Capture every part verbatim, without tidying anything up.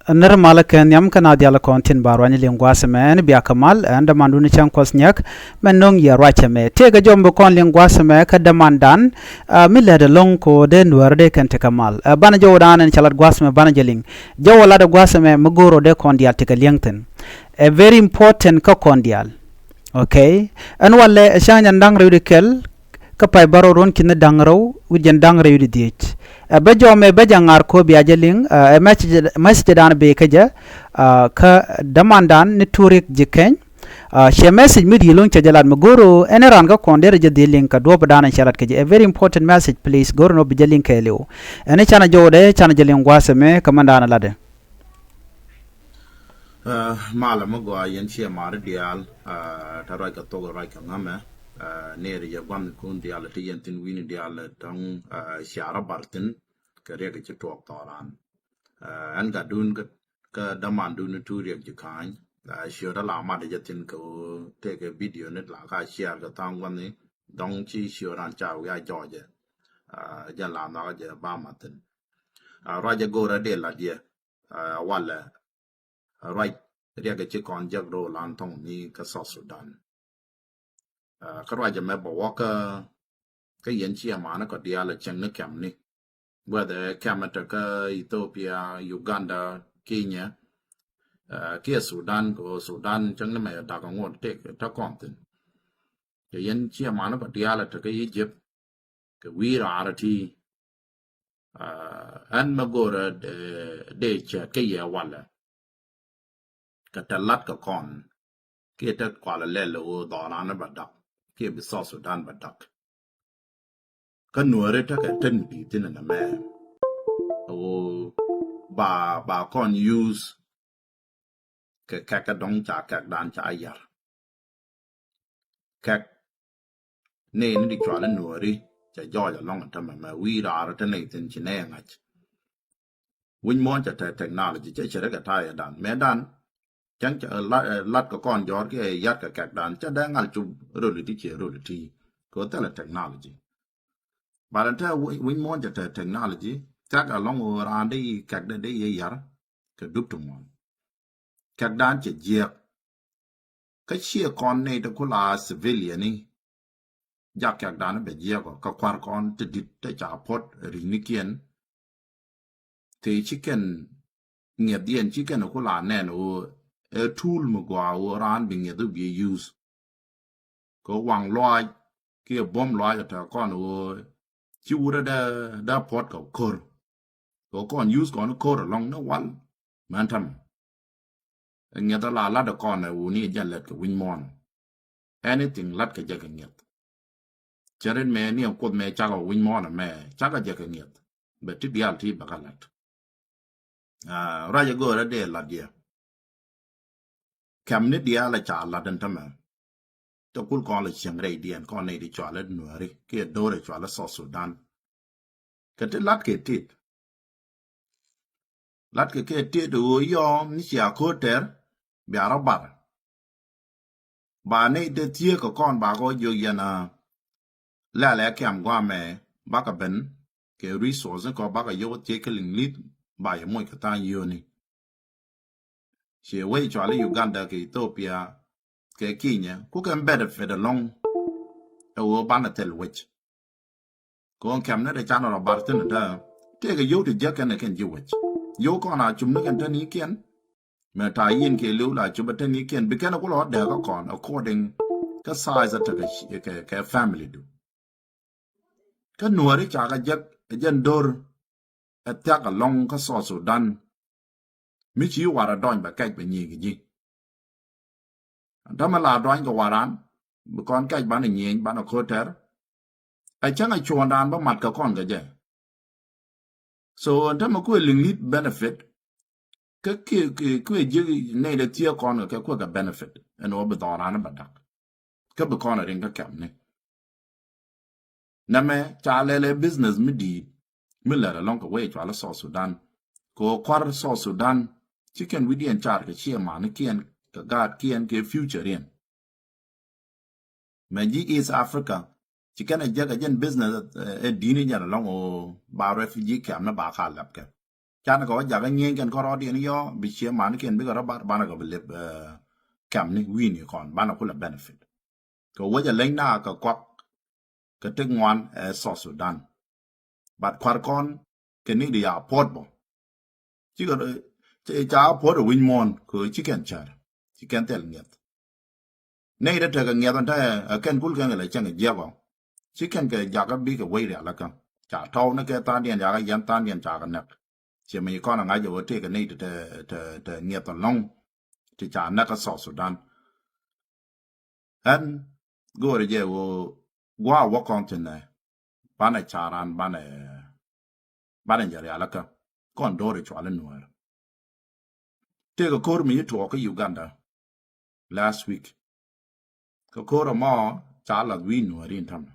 Nɛr malä kɛ nhiam kä na dial kɔn tin ba ruany liŋ gua̱a̱th ɛmɛ, ɛn bia kɛ mal, ɛn dämandun cäŋ kuɔth nyɛk mɛ no̱ŋ yɛ ruac ɛmɛ. Tëëkɛ jɔm bi kɔn liŋ gua̱a̱th ɛmɛ kä dämandan, ah, mi lɛt ɛlɔ̱ŋ ko dee nuäär dee kɛn tekɛ mal. Ɛ, banɛ jɔw dan ɛn cɛ lat gua̱a̱th ɛmɛ banɛ jɛ liŋ. Jɔw lat ɛ gua̱a̱th ɛmɛ mi go̱o̱r ɔ dee kɔn dial tekɛ liɛŋ thi̱n. Ɛ very important kä kɔn dial. Okay. Ɛn walɛ ɛ cäŋ jɛn da̱ŋ rɛw di kɛl, kä pay bärɔw ruɔ̱n ki̱n da̱ŋ rɛw wi̱c jɛn da̱ŋ rɛw di dhiec. Ɛ bä jɔmɛ bä jɛ ŋa̱r ko̱ bia jɛ liŋ, ɛ, ɛ message, message dan bee kä jɛ, ɛ, kä dämandan ni Turik Ji̱ Keny. Ɛ, cɛ message mi di̱i̱t lo̱ŋ cɛ jɛ lat mi go̱o̱r ɣöö ɛn ran kä kɔn derɛ jɛ dhil liŋ kɛ duɔ̱ɔ̱p dan cɛ lat kä jɛ. A very important message, please. Go̱o̱r ni wä bi jɛ liŋ kɛɛliw. Ɛn canɛ jɔwdɛ, canɛ jɛ liŋ gua̱a̱th ɛmɛ kä mɛn dan latdɛ. Ɛ, malɛ mi gɔaa yɛn ciɛ mari diaal, ɛ, tɛ ruac kɛ thok ruac kɛ ŋämɛ, ɛ, nɛɛri yɛ gua̱n kun diaal ti yɛn thin wi̱ni diaal tɔŋ, ɛ, ciarä bar thin kɛ riɛk ci tuɔɔk thɔɔran. Ɛ, ɛn gat dun kä, kä däman dun tu riɛk ji̱ ka̱ny, ɛ, ciöt ala mat jɛ thin kɛ ɣöö tëëkɛ video ni la ka ciar kɛ tha̱a̱ŋ gua̱ni dɔ̱ŋ ci ciöt an ca wi̱i̱ a jɔɔcɛ. Ɛ, jɛn la nhɔakä jɛ ba mat thin. Ɛ, ruac ɛ go̱o̱rä dee lat yɛ. Ɛ, walɛ, ɛ, ruac riɛk ci kɔn jek rol an thɔŋ ni kä South Sudan. Ɛ, kä ruac ɛmɛ bɛ wä kä, kä yɛn ciɛ mani kɔ diaal ɛ cieŋ ni kɛm ni. Whether kɛm ɛ te kä Ethiopia, Uganda, Kenya, ɛ, kiɛ Sudan, kɛ Sudan cieŋ ni mɛ dak ŋot tëk te kɔn thin. Kɛ yɛn ciɛ mani kɔ diaal ɛ te kä Egypt, kɛ wi̱i̱ raar ti. Ɛ, ɛn mɛ go̱o̱rä, ɛ, dee cɛɛt kä yɛ walɛ. Kɛ te lat kɛ kɔn kiɛ te kualɛ lɛl ɣöö dhɔran bɛ dak kiɛ bi South Sudan bɛ dak. Kä nuääri tekɛ te mi di̱i̱t thin ɛn ɛmɛ ɣöö ba, ba kɔn use kɛ kɛk kä dɔ̱ŋ ca kɛkdan ca yar. Kɛk ni ni di cual i̱ nuääri cɛ jɔɔc ɛlɔ̱ŋ ɛ tämɛ mɛ wi̱i̱ raar ɛ te nɛy thi̱n ci nɛy ɛ ŋa̱c. Wi̱c muɔ̱ɔ̱n cɛ te technology cɛ cɛ rikɛ ta̱a̱ yɛ dan mɛ dan. Cäŋ cɛ lat, lat kɛ kɔn jɔ̱ɔ̱r kiɛ yat kɛ kɛkdan cɛ dee ŋal cop rol iti ciɛ rol iti. Kɛ ɣöö thilɛ technology. But ɛn te wi̱c muɔ̱ɔ̱n cɛ te technology cak ɛlɔ̱ŋ ɣöö raan dee yi kɛkdɛ dee yɛ yar kɛ dup ti muɔ̱ɔ̱n. Kɛkdan cɛ jiɛk. Kä ciɛ kɔn nɛy ti kula civilian ni jak kɛkdan bɛ jiɛk ɔ kɛ kua̱r kɔn ti di̱t te ca puɔ̱t ri̱cnikiɛn. Thii ci kɛn ŋiɛth yɛn ci kɛn kula nɛn ɣöö ɛ tool mi gɔaa ɣöö raan bi ŋiɛth ɣöö bi use. Kɛ waŋ lɔaac kiɛ buɔ̱m lɔaac ɛ te kɔn ɣöö ci wurɛ dee, dee puɔ̱t kɛ ko̱r. Kɛ kɔn use kɔn ko̱r ɛlɔ̱ŋ ni wal mɛn tämɛ. Ɛ ŋiɛth ala lat ɛ kɔn ɛ wuni ɛ jɛn lɛt kɛ wi̱ny muɔ̱ɔ̱n. Anything lat kɛ jɛ kɛ ŋiɛth. Cɛ rit mɛ ni ɛ kuoth mɛ cakɔ wi̱ny muɔ̱ɔ̱n ɛmɛ cakɔ jɛ kɛ ŋiɛth. Bɛ ti diaal ti bɛ kɛ lat. Aa, ruac ɛ go̱o̱rä dee lat yɛ. Kɛm ni diaal ɛ ca lat ɛn tämɛ. Te kul kɔn lɛ cieŋ rɛydiɛn kɔn nɛy ti cual ɛ nuääri kiɛ do̱r ɛ cual ɛ South Sudan. Kɛ ti lat kɛ tit. Lat kɛ kɛ tit ɣöö yɔm ni cia ko̱r tɛr bia rɔ bar. Ba nɛy te thieek kɛ kɔn ba kɔ jiök yɛn a lɛl ɛ kiam guamɛ bakɛ ben kɛ resource ni kɔ bakɛ yio̱w thiec kä liŋ li̱th ba yɛ moc kɛ tha̱a̱ŋ yio̱o̱ni. Ciɛ wec cual i̱ Uganda kɛ Ethiopia kɛ Kenya ku kɛn benefit ɛlɔ̱ŋ. Ɛ ɣöö banɛ thil wec. Kɔn kɛm ni te can rɔ bar thin te tëëkɛ yio̱w ti jiäk kɛn ɛ kɛn ji̱ wec. Yio̱w kɔn a cum ni kɛn te ni kiɛn. Mɛ ta̱a̱ yin kɛ li̱w la cop ɛ te ni kiɛn bi kɛn ɛ ku lɔ dɛɛk kä kɔn according kä size ɛ tekɛ kɛ, kɛ family du. Kä nuääri ca kɛ jek ɛ jɛn do̱r ɛ thiak ɛlɔ̱ŋ kä South Sudan. Mi ci warɛ dɔny bɛ kɛc bɛ nyi̱i̱k ji̱. Dämɛ la dɔny kɛ waran bi kɔn kɛc banɛ nyieny banɛ ko̱tɛr. Ɛ cäŋ ɛ cuɔ̱ɔ̱ŋdan bä mat kɛ kɔn kɛ jɛ. So ɛn tämɛ kuɛ liŋ li̱t benefit. Kä kiɛ, kiɛ, kiɛ ji̱ nɛy dee thiee kɔn kɛ kɛ kuɛ kɛ benefit ɛn ɣöö bi dhɔran bɛ dak. Kä bi kɔn ɛ riŋ kä kɛmni. Nɛmɛ ca lɛl ɛ business mi di̱i̱t mi lɛr ɛlɔ̱ŋ kɛ wec cual South Sudan. Kɛ ɣöö kua̱r South Sudan ci kɛn wi̱cdiɛn car kɛ ciɛ manikiɛn kɛ gaatkiɛn kɛ future iɛn. Mɛ ji̱ East Africa ci kɛn ɛ jek ɛ jɛn business ɛ di̱i̱ni jɛn ɛlɔ̱ŋ ɣöö ba refugee camp ni ba ka lɛpkɛ. Canɛ kɛ wä jakä nyieeny kɛn kärɔɔdiɛn yɔ bi ciɛ manikiɛn bikɛ rɔ bat banɛ kɛ bi lip, eh, kɛmni wi̱i̱ni kɔn banɛ kulɛ benefit. Kɛ wec a leny na kɛ kuak kɛ tek ŋuan ɛ South Sudan. But kuar kɔn kɛ ni di ya puɔt bɔ. Cikɛ ca puɔt ɛ wi̱ny muɔ̱ɔ̱n kɛ ci kɛn cär ci kɛn thil ŋiɛth. Nɛy dee tekɛ ŋiɛth ɛn te ɛ kɛn kul kɛn kɛ lɛ cäŋ ɛ jiɛk ɔ. Ci kɛn kɛ jakä bikɛ wec rialikä ca tɔw ni kɛ thandiɛn jakä yɛn thandiɛn ca kɛ nɛk. Ciɛ mi kɔn a ŋa̱c ɛ wä tëëkɛ nɛy ti te te ŋiɛth ɛlɔ̱ŋ ti ca nɛk kä South Sudan. Ɛn go̱o̱rɛ jɛ ɣöö gua̱a̱ wä kɔn thi̱n ɛ banɛ ca̱ran banɛ banɛ jɛ rialikä kɔn do̱r i̱ cual i̱ nuäär. Tëëkɛ ko̱r mi ci tuɔɔk kä Uganda last week. Kä ko̱r ɛmɔ ca lath wi̱i̱ nuääri in tämɛ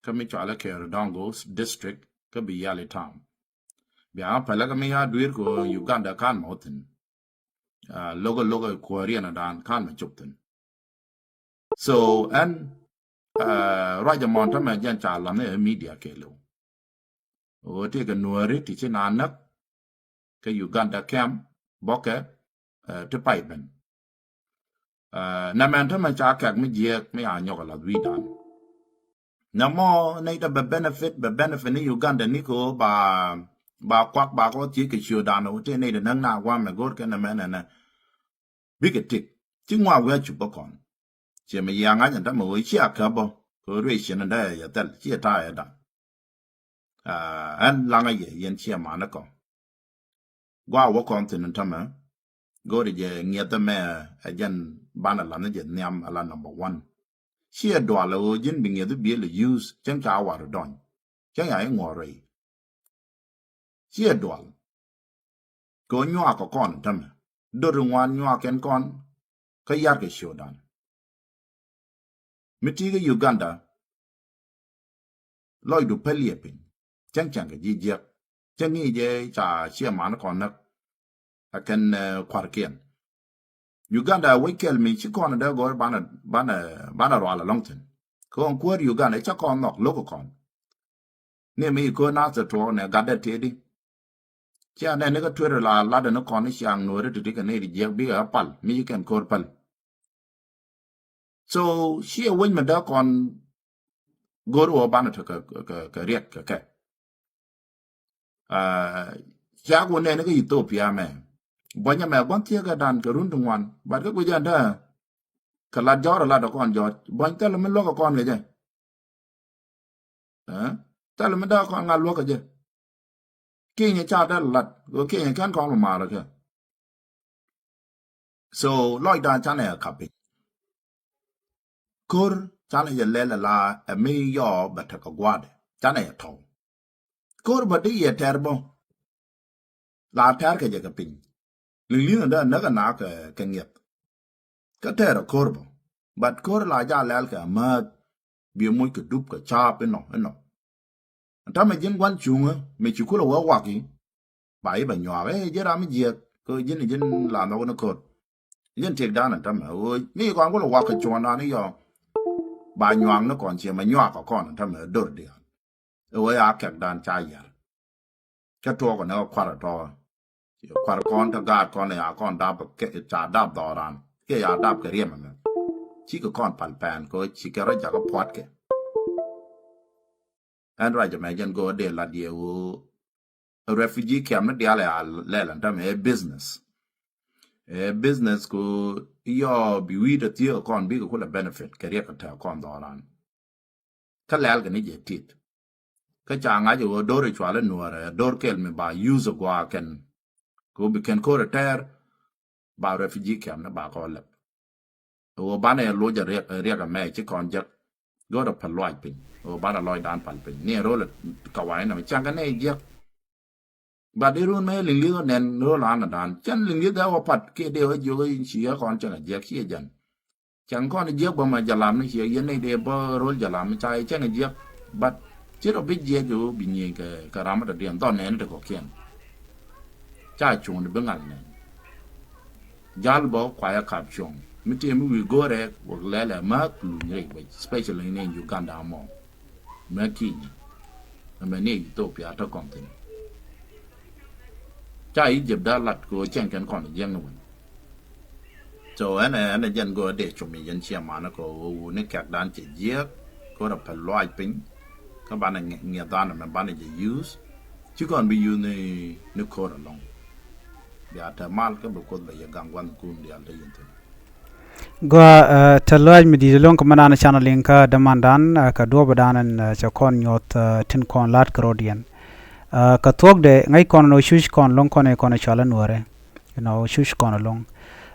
kä mi cual i̱ Keridongo district kä Biyali town. Bia ŋa pälä kä mi ya dui̱r kɛ Uganda kan mɔ thi̱n. Lokä lokä kuääriɛn a daan kan mɛ cop thi̱n. So ɛn ruac ɛmɔn tämɛ jɛn ca lath ni ɛ media kɛɛliw. Ɣöö tëëkɛ nuääri ti ci naan näk kä Uganda kɛm bɔkɛ ti pay ben. Nɛ mɛn tämɛ ca kɛk mi jiɛɛk mi a nyɔk a lath wi̱i̱dan. Nɛ mɔ nɛy tɛ bɛ benefit bɛ benefit ni Uganda ni kɛ ɣöö ba ba kuak ba kɔ thiec kɛ ciötdan ɣöö tëë nɛy tɛ näk na gua̱a̱mɛ go̱o̱r kɛn nɛ mɛn ɛnɛ. Bikɛ tik ci ŋuak wi̱i̱ a cup bä kɔn. Ciɛ mi yiaŋ ŋa̱c ɛn tämɛ ɣöö ci a käp bä kɛ ɣöö ruëëc ciɛn ɛn dee yɛ thɛl ci ɛ ta̱a̱ ɛ da̱ŋ. Ɛn laŋä yɛ yɛn ciɛ manikɔ. Gua̱a̱ wä kɔn thi̱n tämɛ go̱o̱ri jɛ ŋiɛth ɛmɛ ɛ jɛn banɛ la̱th ni jɛ nhiam ala number one. Ciɛ dual ɛ ɣöö ji̱n bi ŋiɛth i̱ biël ɛ use cäŋ ca war ɛ dɔny cäŋ ya i̱ ŋuɔ̱ɔ̱r rɛy. Ciɛ dual kɛ ɣöö nyuaak kɛ kɔn tämɛ dot ri ŋuan nyuaak kɛn kɔn kä yar kɛ ciötdan. Mi ti̱i̱ kä Uganda lɔcdu päl yɛ piny cäŋ cäŋ kɛ ji̱ jiäk cäŋ i̱ jɛ ca ciɛ man kɔn näk. Ɛ kɛn kuarkiɛn Uganda wec kɛl mi ci kɔn dee gɔr banɛ banɛ banɛ rual alɔŋ thi̱n. Kɛ ɣän kuäär Uganda ca kɔn nhɔk lo̱k kɔn. Ni mi i̱ köör nath tɛ tuɔɔk nɛ gatdɛ tëëdi. Cia nɛ ni kä tuer la latdɛ ni kɔn ni ciaŋ nuɔri ti ti kɛ ni ri jiɛk bikɛ ɣä pal mi ci kɛn köör päl. So ciɛ wec mi dee kɔn go̱r wä banɛ te kɛ kɛ riɛk kɛ kɛ. Ciak wä nɛn kä Ethiopia mɛ buɔ̱nyɛ mɛ gua̱n thiek kɛ dan kɛ run ti ŋuan bat kä guic ɛn dee kɛ lat jɔr ɛ lat ɛ kɔn jɔr buɔ̱ny thɛl mi luäk ɛ kɔn kɛ jɛ. Thɛl mi dee kɔn ŋa luäk kɛ jɛ. Kinyɛ ca dee lat kɛ kinyɛ kɛn kɔn mi maarä kɛ. So lɔcdan canɛ ɛ kap piny. Ko̱r canɛ jɛ lɛl ala ɛ mi yɔɔ bɛ tekɛ gua̱a̱dɛ canɛ jɛ tɔw. Ko̱r bä di yɛ tɛr bä la tɛr kɛ jɛ kɛ piny. Liŋ liŋ dee näk ɛ na kɛ kɛ ŋiɛth. Kä tɛr ɛ ko̱r bä bat ko̱r la ja lɛl kɛ amääth. Biɛ moc kɛ dup kɛ caap inɔ inɔ. Tamɛ ji̱n gua̱n cuŋä mi ci kulɛ wä waki. Ba i̱ bɛ nyuak ɛ ji̱n ram mi jiɛk kä ji̱n ji̱n la nhɔk ni ko̱r. Ji̱n tiɛk dan tamɛ ɣöö mi kɔn kulɛ wak kɛ cuɔ̱ɔ̱ŋdan i̱ yɔ. Ba nyuak ni kɔn ciɛ mɛ nyuak kɛ kɔn tamɛ dor diaal. Ɛ ɣöö ya kɛkdan ca yɛr. Cä tuɔɔk ni kɛ kuar ɛ tɔɔ. Kuar kɔn te gaat kɔn ya kɔn dap ca dap dhɔran kiɛ ya dap kɛ riɛm ɛmɛ. Cikɛ kɔn pal pɛn kɛ ɣöö cikɛ rɔ jakä puatkɛ. Ɛn ruac ɛmɛ jɛn go̱o̱r dee lat yɛ ɣöö refugee camp ni diaal ɛ a lɛl ɛn tämɛ ɛ business. Ɛ business ku yɔ bi wi̱i̱ dɛ thiee kɔn bikɛ kulɛ benefit kɛ riɛk kɛ tɛk kɔn dhɔran. Kä lɛl kɛ ni jɛ tit. Kä ca ŋa̱c ɛ ɣöö do̱r ɛ cual ɛ nuɔrɛ do̱r kɛl mi ba use ɛ gua̱a̱ kɛn. Kɛ ɣöö bi kɛn ko̱r ɛ tɛɛr ba refugee camp ni ba kɔn lɛp. Ɣöö banɛ loc a riɛk a mɛ ci kɔn jek. Go̱o̱rɛ päl luac piny ɣöö banɛ lɔcdan pal piny ni ɛ ro̱l ɛ kawa̱a̱c nɔmɔ ciaŋ kɛ nɛ jiɛk. Bat di run mɛ liŋ li̱th ɔ nɛn ro̱l an ɛ dan cɛn liŋ li̱th ɛ wä pat kiɛ dee wä jiök in ci ɛ kɔn cɛn a jiɛk ci ɛ jɛn. Cɛn kɔn jiɛk bä mɛ jalam ni ciɛ yɛn ni dee bä ro̱l jalam ca ɛ cɛn a jiɛk. Bat ci rɔ bi jiɛk ɛ wä bi nyieny kɛ ram ɛ dɔ̱diɛn dhɔn nɛn te kɔkiɛn. Ca cuŋ di bi ŋa̱l nɛn. Jal bä kuayɛ kap cuɔ̱ŋ mi tëë mi wi̱i̱ go̱rɛ wä lɛlɛ ma̱a̱k luny rɛy wec especially ni Uganda mɔ. Mɛ Kenya ɛmɛ ni Ethiopia tɔ kɔn thin. Ca Egypt da lat kɛ ɣöö cieŋ kɛn kɔn jiäkni wän. So ɛn ɛn ɛ jɛn go̱o̱r dee cum i̱ yɛn ciɛ manä kɛ ɣöö wuni kɛ̈kdan cɛ jiääk, kɛ ɣöö rɛ päl luaac piny. Kä banɛ ŋiɛth, ŋiɛth dan ɛmɛ banɛ jɛ use. Ci kɔn bi use ni, ni ko̱r ɛlɔ̱ŋ. Bia te mal kä bi Kuoth bɛ yɛ gaŋ gua̱n kun diaal te yɛn thi̱n. Gɔaa, ɛ, te luaac mi di̱i̱t ɛlɔ̱ŋ kɛ mɛn an canɛ liŋ kä dämandan, ɛ, kɛ duɔ̱ɔ̱pdan ɛn, ɛ, cɛ kɔn nyuɔ̱th, ɛ, tin kɔn la̱t kɛ rɔ̱diɛn. Ɛ, kɛ thuɔ̱kdɛ ŋäc kɔn ɛn ɣöö cuc kɔn ɛlɔ̱ŋ kɔn ɛ kɔn ɛ cual ɛ nuäärɛ. Ɛn ɣöö cuc kɔn ɛlɔ̱ŋ.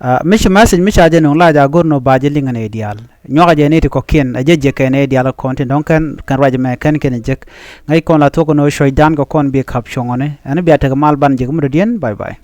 Ɛ, mi ci message mi ca jɛ nuŋ la ca go̱r ɛn ɣöö ba jɛ liŋ ɛ nɛy diaal. Nyuakɛ jɛ nɛy ti kɔ̱kiɛn, ɛ jɛ jiäk kɛ nɛy diaal ɛ kɔn tin dɔ̱ŋ kɛn, kɛn ruac ɛmɛ kɛn kɛn ɛ jek. Ŋäc kɔn la thuɔ̱k ɛn ɣöö cuɔ̱cdan kɛ kɔn bi ka̱p cuɔ̱ŋɔni. Ɛn bia tekɛ mal ban jek mi dɔ̱diɛn, bye bye.